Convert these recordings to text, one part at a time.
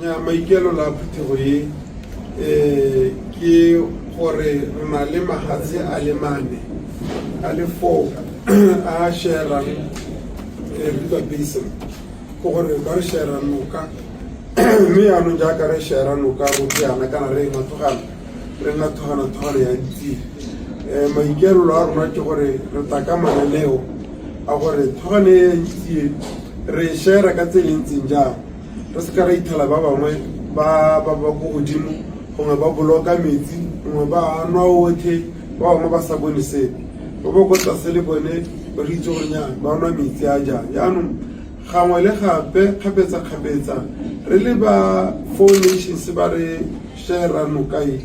Nya maikelo la phuthego e ke gore re na le mahatshe a le mane a le four a a sharang river basin, ke gore ba re shara noka. Mme yaanong jaaka re shara noka rotlhe yana, kana re ngathogana, re ngathogana thogana ya ntsi, maikaelelo a rona ke gore re tla ka mananeo a gore thogane e ntsi e re share ka tse di ntseng jang, re se ka ra ithela ba bangwe ba ba ba ko godimo, gongwe ba boloka metsi, gongwe ba nwa otlhe, ba bangwe ba sa bone sepe, ba ba ko tlase le bone re itse gore nya ba nwa metsi a jang. Jaanong gangwe le gape, kgapetsa-kgapetsa, re le ba four nations ba re share noka e,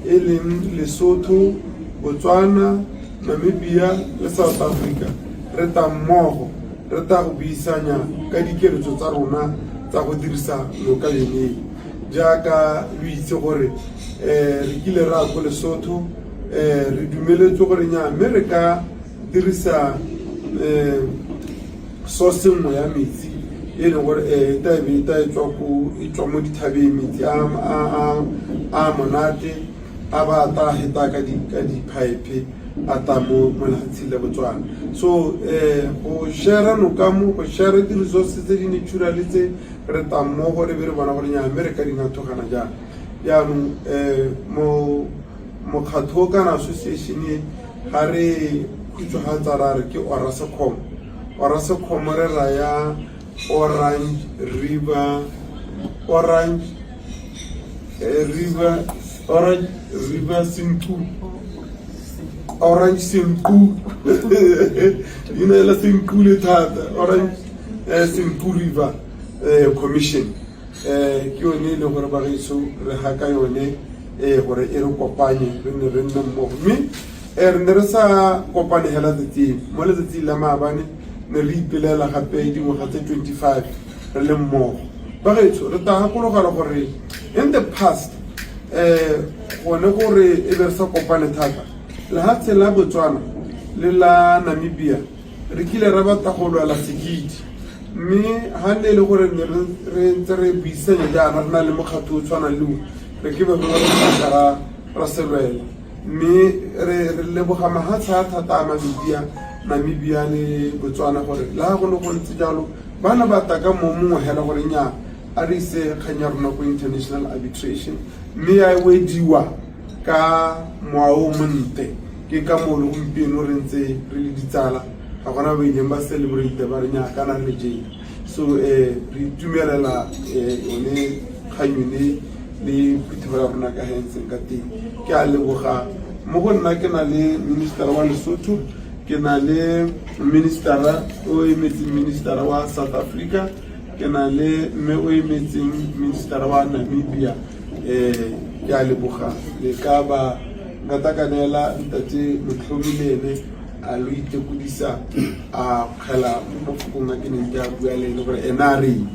e leng Lesotho, Botswana, Namibia le South Africa, re ta mmogo, re ta go buisanya ka dikeletso tsa rona tsa go dirisa noka yone. Jaaka lo itse gore re kile ra ko Lesotho, re dumeletse gore nya mme re ka dirisa source nngwe ya metsi e leng gore e ta be e ta e tswa ko, e tswa mo dithabeng, metsi a monate a ba ta heta ka di-pipe a ta mo lefatsheng la Botswana. So go share noka mo, go share di-resources tse di natural tse, re ta mmogo, re be re bona gore nya mme re ka di ngathogana jang. Jaanong mo mokgatlho kana association e, ga re khutshwagatsa ra re ke Orasecom. Orasecom re raya Orange River, Orange River, Orange River Senqu, Orange Senqu, leina la Senqu le thata, Orange Senqu River Commission. Ke yone e leng gore bagaetsho re ga ka yone gore e re kopanye, re ne re nne mmogo. Mme re ne re sa kopane hela tsatsing, mo letsatsing la maabane ne re ipelela gape dingwaga tse 25 re le mmogo. Bagaetsho, re tla gakologela gore in the past gone gore e be re sa kopane thata, lehatshe la Botswana le la Namibia re kile ra batla go lwela sekidi. Mme ga ne e le gore ne re ntse re buisanya jaana, re na le mokgatlho o tshwanang le o, re ke be re ra ra selwela. Mme re leboga mahatshe a thata a Namibia, Namibia le Botswana, gore le ga go ne go ntse jalo, ba ne ba ta ka mo mongwe hela gore nya a re ise kgang ya rona ko international arbitration, mme ya wediwa ka moa o monte. Ke ka moo le gompieno re ntse re le ditsala, ga gona ba ileng ba celebrate ba re nya kana re jele. So re itumelela yone kgang yone le phuthego ya rona ka hentseng ka teng. Ke a leboga. Mo go nna ke na le minister wa Lesotho, ke na le ministera o emetseng ministera wa South Africa, ke na le mme o emetseng ministera wa Namibia. Ke a leboga. Le ka ba nka ka neela ntate Motlhomi le ene a lo itekodisa, a kgela mo mafokong a ke neng ke a bua le ene gore ene a reng.